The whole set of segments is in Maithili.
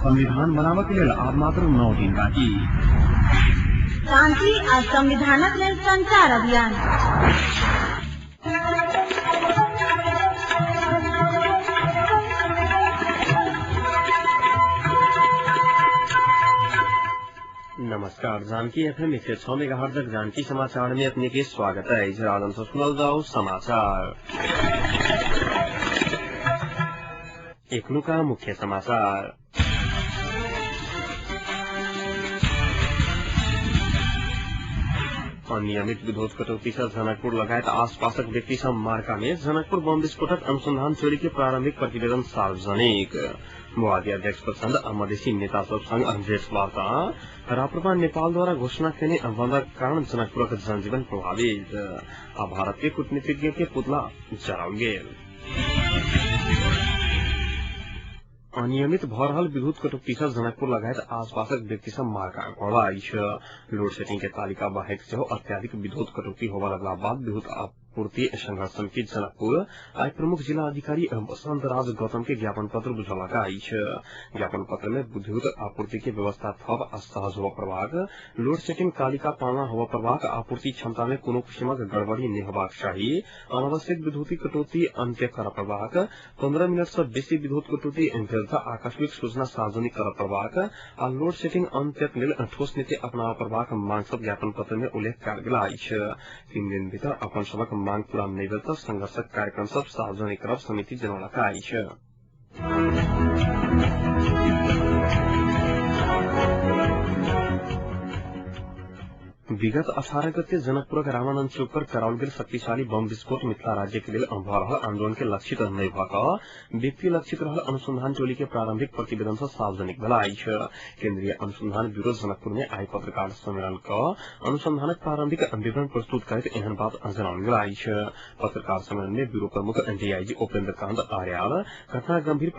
संविधान बनाबऽ के लेल आब मात्र 9 दिन बाकी। शांति आ संविधानक लेल संचार अभियान। नमस्कार, जानकी एफएम 106 मेगाहर्ट्ज जानकी समाचार में अपने के स्वागत है। राजन से सुनल जाओ समाचार। एखनुका मुख्य समाचार। अनियमित विद्युत कटौती से जनकपुर लगायत आसपासक व्यक्ति सब मार्का में जनकपुर बम विस्फोटक अनुसंधान चोरी के प्रारंभिक प्रतिवेदन सार्वजनिक। माओवादी अध्यक्ष प्रचण्ड आ मधेसी नेता सब संग अंग्रेज वार्ता। राप्रपा नेपाल द्वारा घोषणा केने बंदक कारण जनकपुरक जनजीवन प्रभावित। आ भारत के कूटनीतिज्ञ के पुतला जराओल गेल। अनियमित भ रहल विद्युत कटौती से जनकपुर लगायत आसपासक व्यक्ति सब मार्का पड़ल अछि। लोड सेटिंग के तालिका बाहेक सेहो अत्याधिक विद्युत कटौती होबय लगला बाद विद्युत आपूर्ति संघर्ष समिति जनकपुर आइ प्रमुख जिला अधिकारी बसंत राज गौतम के ज्ञापन पत्र बुझौलक अछि। ज्ञापन पत्र में विद्युत आपूर्ति के व्यवस्था थप आ सहज होबय पड़बाक, लोड सेटिंग तालिका पालना होबय पड़बाक, आपूर्ति क्षमता में कोनो किसिमक गड़बड़ी नहि होबाक चाही, अनावश्यक विद्युत कटौती अंत्य करय पड़बाक, 15 मिनट से बेसी विद्युत कटौती भेल त आकस्मिक सूचना सार्वजनिक करय पड़बाक आ लोड सेटिंग अंत्यक लेल ठोस नीति अपनाबय पड़बाक मांग सब ज्ञापन पत्र में उल्लेख कयल गेल अछि। 3 दिन भीतर अपन सबक मांग पूरा नहि भेल त संघर्षक कार्यक्रम सब सार्वजनिक करब समिति जनौलक अछि। विगत 18 गते जनकपुरक रामानंद चौक पर कराओल गेल शक्तिशाली बम विस्फोट मिथिला राज्य के लेल भ रहल आंदोलन के लक्षित नहि भ क व्यक्ति लक्षित रहल अनुसंधान टोली के प्रारंभिक प्रतिवेदन से सार्वजनिक भेल अछि। केंद्रीय अनुसंधान ब्यूरो जनकपुर में आइ पत्रकार सम्मेलन क अनुसंधानक प्रारंभिक विवरण प्रस्तुत करैत एहन बात जनाओल गेल अछि। पत्रकार सम्मेलन में ब्यूरो प्रमुख डीआईजी उपेन्द्र कांत आर्याल घटना गंभीर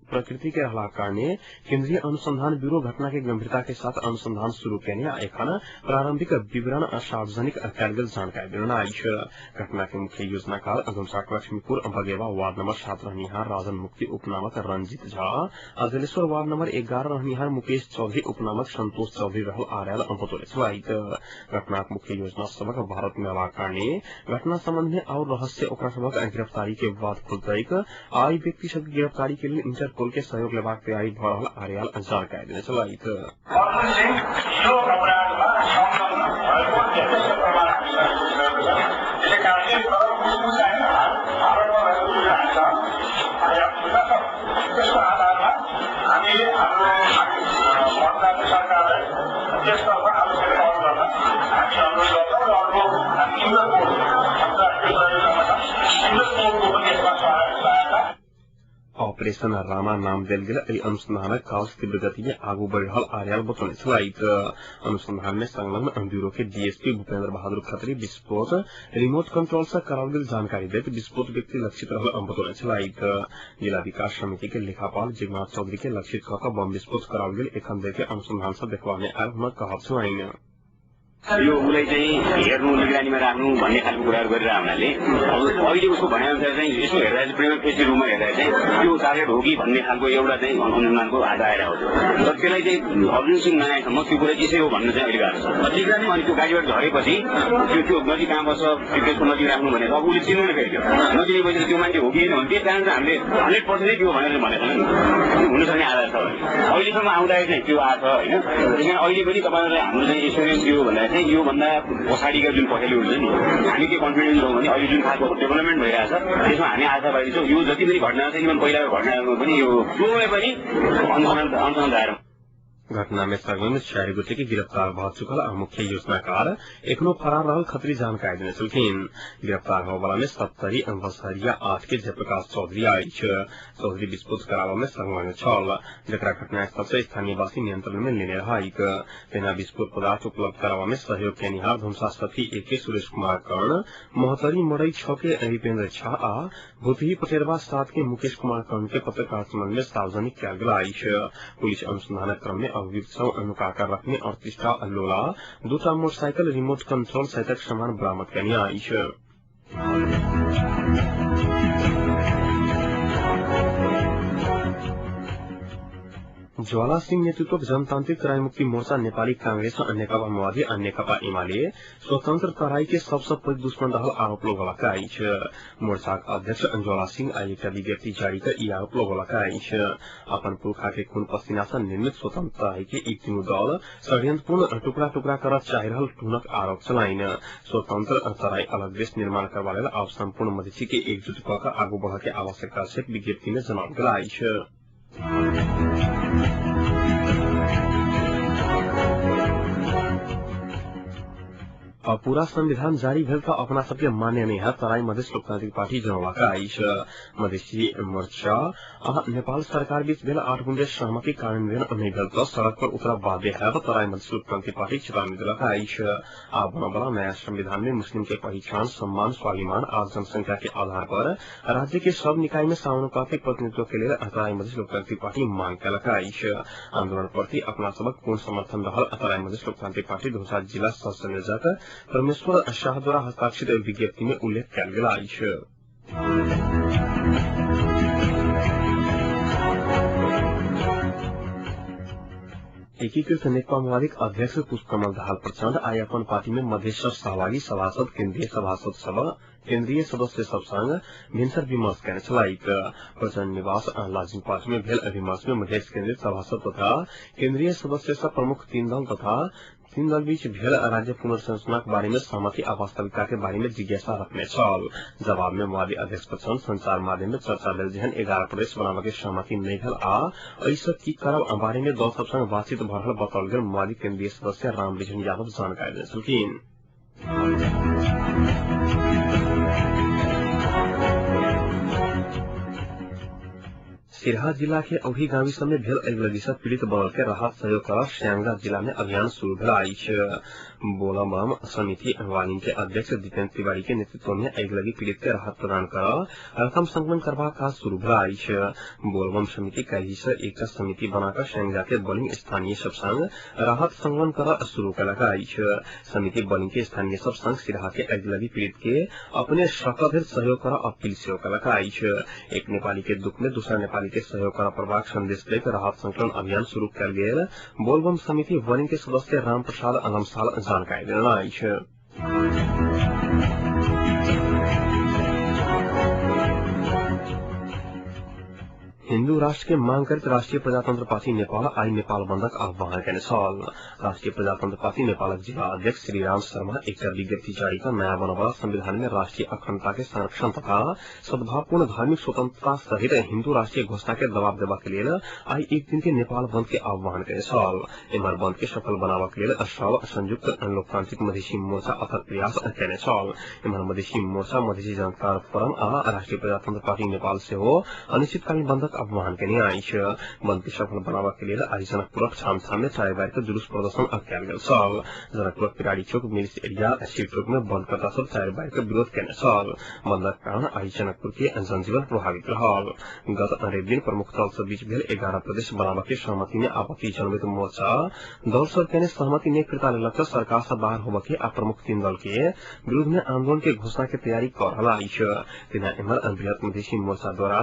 प्रकृति के रहलाक कारणे केंद्रीय अनुसंधान ब्यूरो घटना के गंभीरता के साथ अनुसंधान शुरू केने आ एखन प्रारंभिक विवरण सार्वजनिक कयल गेल जानकारी देने अछि। घटना के मुख्य योजनाकार धनुषाक लक्ष्मीपुर बगेवा वार्ड नंबर 7 रहनिहार राजन मुक्ति उपनामक रंजीत झा आ जलेश्वर वार्ड नंबर 11 रहनिहार मुकेश चौधरी उपनामक संतोष चौधरी रहल आर्याल बतौने छलथि। घटनाक मुख्य योजना सबक भारत में अयबाक कारणे घटना संबंध में और रहस्य ओकरा सबक गिरफ्तारी के बाद खुलतैक। आ व्यक्ति सबके गिरफ्तारी के लेल इंटरपोल के सहयोग लेबाक तैयारी भ रहल आर्याल जानकारी देने छलथि। यो अपराधमा संलग्न भएको प्रत्यक्ष प्रमाण हामीसँग रहेको छ। त्यसै कारणले उसको चाहिँ भारतमा भएको जुन हामीसँग छ त्यसको आधारमा हामीले हाम्रो भारतीय सरकारलाई त्यसतर्फ आवश्यक पहल गर्न हामी अनुरोध गर्छौँ र अर्को हामी इन्टरपोल अन्तर्राष्ट्रिय सहयोग संगठन इन्टरपोलको पनि यसमा सहायता। ऑपरेशन रामा नाम देल गेल एहि अनुसंधानक काज तीव्र गति में आगू बढ़ि रहल आर्याल बतौने छलथि। अनुसंधान में संलग्न ब्यूरो के डीएसपी भूपेन्द्र बहादुर खत्री विस्फोट रिमोट कंट्रोल से कराओल गेल जानकारी दैत विस्फोट व्यक्ति लक्षित रहल बतौने छलथि। जिला विकास समिति के लेखापाल जगन्नाथ चौधरी के लक्षित क क बम विस्फोट कराओल गेल एखन धरि के अनुसंधान से देखबा में आयल हुनक कहब छलनि। यो उसलाई चाहिँ हेर्नु निगरानीमा राख्नु भन्ने खालको कुराहरू गरिरहेको हुनाले अब अहिले उसको भनाइअनुसार चाहिँ यसो हेर्दा चाहिँ प्रेमा फेसी रूपमा हेर्दा चाहिँ त्यो टार्गेट हो कि भन्ने खालको एउटा चाहिँ अनुमानको आधार आइरहेको थियो। तर त्यसलाई चाहिँ अर्जुन सिंह नआएसम्म त्यो कुरा यसै हो भन्नु चाहिँ अहिले गाह्रो छ। निगरानी अनि त्यो गाडीबाट झरेपछि त्यो त्यो नजिक कहाँ बस्छ त्यसको नजिक राख्नु भनेर अब उसले चिन्दैन, फेरि त्यो नचिनेपछि त्यो मान्छे हो कि होइन भने त्यही कारण चाहिँ हामीले 100% नै त्यो भनेर भनेको छैन नि, हुन सक्ने आधार छ भने अहिलेसम्म आउँदाखेरि चाहिँ त्यो आएको छ होइन। त्यस कारण अहिले पनि तपाईँहरूलाई हाम्रो चाहिँ एसुरेन्स दियो भन्दा योभन्दा पछाडिका जुन पखेलहरू हुन्छ नि हामी के कन्फिडेन्स छौँ भने अहिले जुन खालको डेभलपमेन्ट भइरहेछ त्यसमा हामी आशावादी छौँ। यो जति पनि घटना छ इभन पहिलाको घटनाहरूमा पनि यो जोलाई पनि अनुसन्धान दायर। घटना में संलग्न 4 गोटे के गिरफ्तार भ चुकल आ मुख्य योजनाकार एखनो फरार रहल खत्री जानकारी देने छलखिन। गिरफ्तार होबला में 70 बसहरिया 8 के जयप्रकाश चौधरी अछि। चौधरी विस्फोट कराबा में संलग्न छल, जकरा घटनास्थल से स्थानीयवासी नियंत्रण में लेने रहैक। तहिना विस्फोट पदार्थ उपलब्ध कराबा में सहयोग केनिहार धनुषा सथी 1 के सुरेश कुमार कर्ण, महोत्तरी मड़ई 6 के रिपेन्द्र झा आ भूतही पटेरवा 7 के मुकेश कुमार कर्ण के पत्रकार सम्मेलन में सार्वजनिक कयल गेल अछि। पुलिस अनुसंधानक क्रम में अभियुक्त सब नुकाकर रखने 38 टा लोला, 2टा मोटरसाइकिल, रिमोट कंट्रोल सहितक सामान बरामद केने अछि। ज्वाला सिंह नेतृत्वक जनतांत्रिक तराई मुक्ति मोर्चा नेपाली कांग्रेस, नेकपा माओवादी आ नेकपा एमाले स्वतंत्र तराई के सबसँ पैघ दुश्मन रहल आरोप लगौलक अछि। मोर्चाक अध्यक्ष ज्वाला सिंह आइ एकटा विज्ञप्ति जारी क ई आरोप लगौलक अछि। अपन पुरखा के खून पसीना सँ निर्मित स्वतंत्र तराई के ई तीनू दल षड्यंत्रपूर्ण टुकड़ा टुकड़ा करऽ चाहि रहल हुनक आरोप छलनि। स्वतंत्र तराई अलग देश निर्माण करबा लेल आब सम्पूर्ण मधेसी के एकजुट क कऽ आगू बढ़ऽ के आवश्यकता छै, विज्ञप्ति में जनाओल गेल अछि। पूरा संविधान जारी भेल त अपना सबके मान्य नहीं है, तराई मधेस लोकतांत्रिक पार्टी जनौलक अछि। मधेसी मोर्चा आ नेपाल सरकार बीच भेल 8 बुंदे सहमति कार्यान्वयन नहि भेल त सड़क पर उतरब बाध्य हैब, तराई मधेस लोकतांत्रिक पार्टी चेतावनी देलक अछि। आब बनबला नया संविधान में मुस्लिम के पहिचान, सम्मान, स्वाभिमान आ जनसंख्या के आधार पर राज्य के सब निकाय में समानुपातिक प्रतिनिधित्व के लेल तराई मधेस लोकतांत्रिक पार्टी मांग केलक अछि। आंदोलन प्रति अपना सबक पूर्ण समर्थन रहल तराई मधेस लोकतांत्रिक पार्टी धौसा जिला सह संयोजक परमेश्वर शाह द्वारा हस्ताक्षरित विज्ञप्ति में उल्लेख कयल गेल अछि। एकीकृत नेकपा माओवादीक अध्यक्ष पुष्पकमल दाहाल प्रचण्ड आइ अपन पार्टी में मधेस सहभागी सभासद, केन्द्रीय सभासद सब, केन्द्रीय सदस्य सब संग भिनसर विमर्श केने छलथि। प्रचण्ड निवास लाजिङपाट में भेल विमर्श में मधेस केन्द्रित सभासद तथा केन्द्रीय सदस्य सब प्रमुख तीन दल तथा तीन दल बीच भेल राज्य पुनर्संरचनाक बारे में सहमति आ वास्तविकता के बारे में जिज्ञासा रखने छल। जवाब में माओवादी अध्यक्ष प्रचण्ड संचार माध्यम में चर्चा भेल जेहन 11 प्रदेश बनाबऽ के सहमति नहि भेल आ एहि की करब बारे में दल सब संग बातचीत भऽ रहल बताओल गेल माओवादी केन्द्रीय सदस्य रामरिझन यादव जानकारी देने छलखिन। सिरहा जिला के औही गाविस में भेल अगिलगी से पीड़ित बनल के राहत सहयोग कर स्यांगा जिला में अभियान शुरू भेल अछि। बोलबम समिति वालिंग के अध्यक्ष दीपेन्द्र तिवारी के नेतृत्व में अगिलगी पीड़ित के राहत प्रदान कर रकम संकलन करबाक काज शुरू भेल अछि। बोलबम समिति काल्हि से एकटा समिति बनाकर स्यांगा के बलिंग स्थानीय सब संग राहत संकलन कर शुरू केलक अछि। समिति बलिंग के स्थानीय सब संग सिरहा के अगिलगी पीड़ित के अपने सकधरि सहयोग कर अपील सेहो केलक अछि। एक नेपाली के दुख में दूसरा नेपाली के सहयोग कर पड़बाक संदेश दैत राहत संकलन अभियान शुरू कयल गेल बोलबम समिति वरिंग के सदस्य रामप्रसाद अलमसाल जानकारी देने अछि। हिन्दू राष्ट्र के मांग करैत राष्ट्रिय प्रजातन्त्र पार्टी नेपाल आइ नेपाल बन्दक आह्वान केने छल। राष्ट्रिय प्रजातन्त्र पार्टी नेपालक जिल्ला अध्यक्ष श्रीराम शर्मा एकटा विज्ञप्ति जारी क नयाँ बनबला संविधान में राष्ट्रिय अखण्डता के संरक्षण तथा सद्भावपूर्ण धार्मिक स्वतंत्रता सहित हिन्दू राष्ट्रिय घोषणा के दबाव देबा के लेल आइ एक दिन के नेपाल बन्द के आह्वान केने छल। एम्हर बन्द के सफल बनाबऽ के लेल सब संयुक्त लोकतांत्रिक मधेसी मोर्चा अथक प्रयास केने छल। एम्हर मधेसी मोर्चा, मधेसी जनता फोरम आ राष्ट्रिय प्रजातन्त्र पार्टी नेपाल सेहो अनिश्चितकालीन बन्दक आह्वान केने अछि। बन्द के सफल बनाबऽ के लेल आइ जनकपुरक छाम छाम में चाय बार के जुलूस प्रदर्शन कयल गेल छल। जनकपुरक पिराड़ी चौक, मिल्स एरिया, शिव चौक में बंदकर्ता सब चाय बार के विरोध केने छल। बंदक कारण आइ जनकपुर के जनजीवन प्रभावित रहल। गत रवि दिन प्रमुख दल सब बीच भेल 11 प्रदेश बनाबऽ के सहमति में आपत्ति जनबैत मोर्चा दल सब केने सहमति नहि फिर्ता लेलक त सरकार से बाहर होबऽ के आ प्रमुख तीन दल के विरोध में आंदोलन के घोषणा के तैयारी कर रहल अछि। तेना एम्हर बृहत मधेसी मोर्चा द्वारा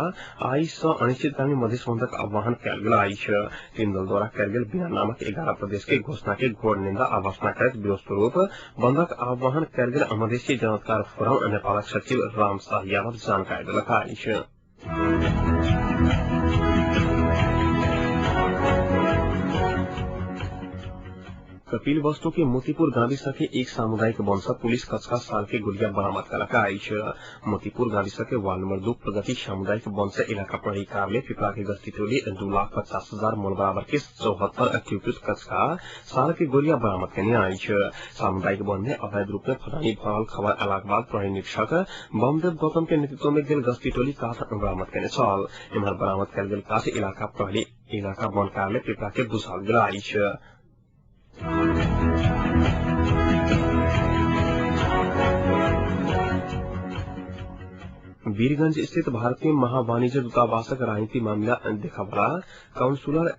आइ सँ अनिश्चितकालीन मधेस बन्दक आह्वान कयल गेल अछि। तीन दल द्वारा कयल गेल बिना नामक 11 प्रदेश के घोषणा के घोर निंदा आ भर्त्सना करैत विरोध स्वरूप बन्दक आह्वान कयल गेल मधेसी जनअधिकार फोरम नेपालक सचिव राम शाह यादव जानकारी देलक अछि। कपिल वस्तु के मोतीपुर गाविस के एक सामुदायिक वन से पुलिस कचका साल के गुड़िया बरामद कलक अछि। मोतीपुर गाविस के वार्ड नंबर 2 प्रगति सामुदायिक वन से इलाका प्रहरी कार्यालय पिपरा के गश्ती टोली 2,50,000 मोल बराबर के 74 क्यूबिक कचका साल के गोलियां बरामद केने अछि। सामुदायिक वन में अवैध रूप में फटानी भरल खबर अयलाक बाद प्रहरी निरीक्षक बमदेव गौतम के नेतृत्व में गेल गश्ती टोली काठ बरामद केने छल। एम्हर बरामद कयल गेल काठ इलाका प्रहरी इलाका वन कार्यालय पिपरा के बुझाओल गेल अछि। वीरगंज स्थित भारतीय महावाणिज्य दूतावासक राजनीति मामिला देखावला consular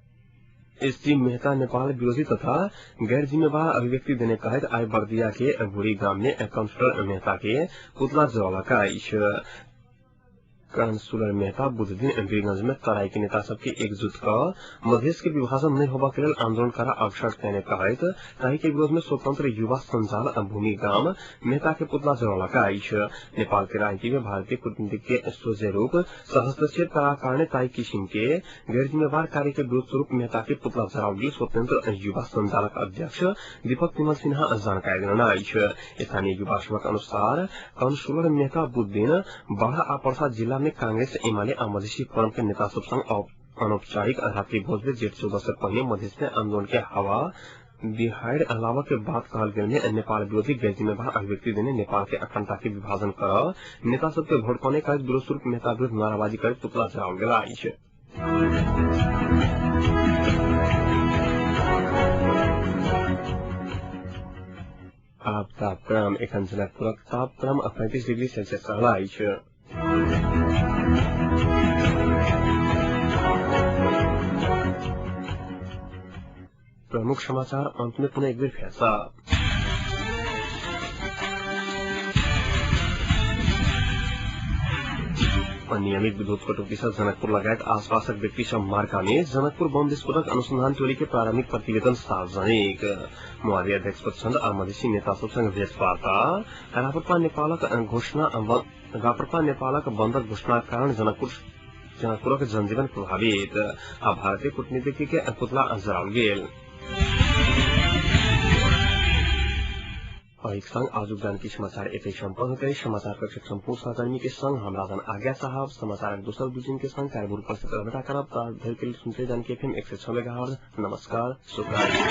S D Mehta Nepal विरोधी तथा गैर जिम्मेवार अभिव्यक्ति देने कहैत आइ बर्दिया के भूरी गाम में काउंसलर मेहता के पुतला जरौलक अछि। कांसुलर मेहता बुधदिन वीरगंज में तराई के नेता सबके एकजुट क मधेश के विभाजन नहीं होबा के लेल आंदोलन करा अवसर देने कहैत ताही के विरोध में स्वतंत्र युवा संजाल भूमि गाम मेहता के पुतला जरौलक अछि। नेपाल के राजनीति में भारतीय कूटनीति के सोझे रूप सहस्तक्षेप करा कारणे ताही किसिम के गैर जिम्मेवार कार्य के विरोध स्वरूप मेहता के पुतला जराओल गेल स्वतंत्र युवा संजालक अध्यक्ष दीपक तिमल सिन्हा जानकारी देने अछि। स्थानीय युवा सभक अनुसार कांसुलर मेहता बुधदिन बारा आ पर्सा जिला में कांग्रेस, एमाले आ मधेसी फोरम के नेता सब संग अनौपचारिक रात्रि भोज में जेठ 14 से पहले मधेश में आंदोलन के हवा बिहार अलावा के बात कहल गेल में नेपाल विरोधी गैर जिम्मेवार अभिव्यक्ति देने नेपाल के अखंडता के विभाजन कर नेता सबके भड़काने का विरोध स्वरूप मेहता विरुद्ध नाराबाजी कर पुतला जराओल गेल अछि। आब तापक्रम। एखन जनकपुरक तापक्रम 35 डिग्री सेल्सियस रहल अछि। प्रमुख समाचार अंत में पुनः एक बेर फेर सँ। अनियमित विद्युत कटौती से जनकपुर लगायत आसपासक व्यक्ति सब मार्का में जनकपुर बम विस्फोटक अनुसंधान टोली के प्रारंभिक प्रतिवेदन सार्वजनिक। मुआरी अध्यक्ष प्रचण्ड आ मधेसी नेता सब संग भेंटवार्ता। राप्रपा नेपालक बंदक घोषणा कारण जनकपुरक जनजीवन प्रभावित आ भारतीय कूटनीतिज्ञ के पुतला जराओल गेल। एक संग आजुक जानकी समाचार एतै सम्पन्न होते। समाचार कक्षक सम्पूर्ण सहकर्मी के संग हम राजन आज्ञा साहब समाचारक दोसर बुलेटिन के संग कार्यबूर उपस्थित रहबे करब। धरि के लिए सुनते जानकी एफएम 106 मेगाहर्ट्ज। नमस्कार, शुभरात्रि।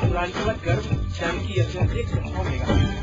मिथिलांचलक गर्व जानकी एफएम 106 मेगाहर्ट्ज।